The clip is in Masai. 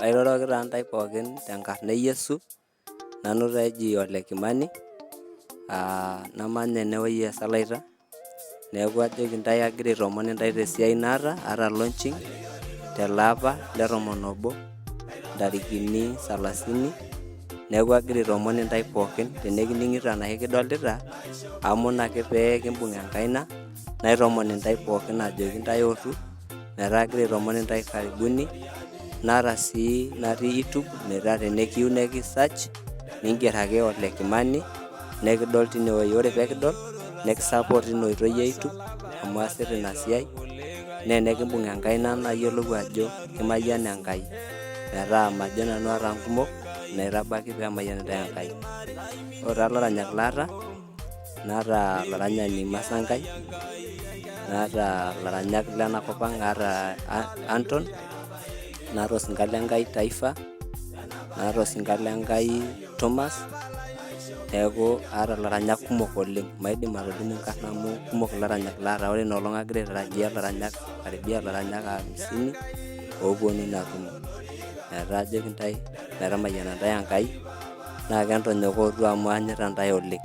Airoroki taa ntae pookin tenkarna e Yesu, nanu taa eji Ole Kimani, namanya enewueji e Salaita, neeku ajoki ntae agira aitoomon intae tesiai naata, aata launching tele apa le tomon obo ntarikini salasini, neeku agira aitoomon intae pookin tenikining'ito anashe kidolita, aomon ake pee kimbung' enkaina naitoomon intae pookin ajoki intae ootu metaa agira aitoomon intae karibuni naata sii natii YouTube metaa tenekiyieu niki search niingerr ake Ole Kimani nekidol tinewueji, ore pee kidol nekisupport tina oitoi e YouTube amu aasita ina siai naa enekimbung' enkaina nayiolou ajo kimayiana Enkai metaa majo nanu aata nkumok naitabaiki pee emayian intae Enkai. Ore taa ilaranyak laata naata olaranyani Masankai, naata ilaranyak lenakop ang aata Anton, naata osinka lenkai Taifa, naata osinka lenkai Thomas, neeku aata ilaranyak kumok oleng, maidim atolimu inkarn amu kumok ilaranyak laata, ore ina olong agira aitarajia ilaranyak karibia ilaranyak amisini ooponu ina tumo. Metaa ajoki intae metamayiana intae Enkai naa kentonyok ootu amu aanyita intae oleng.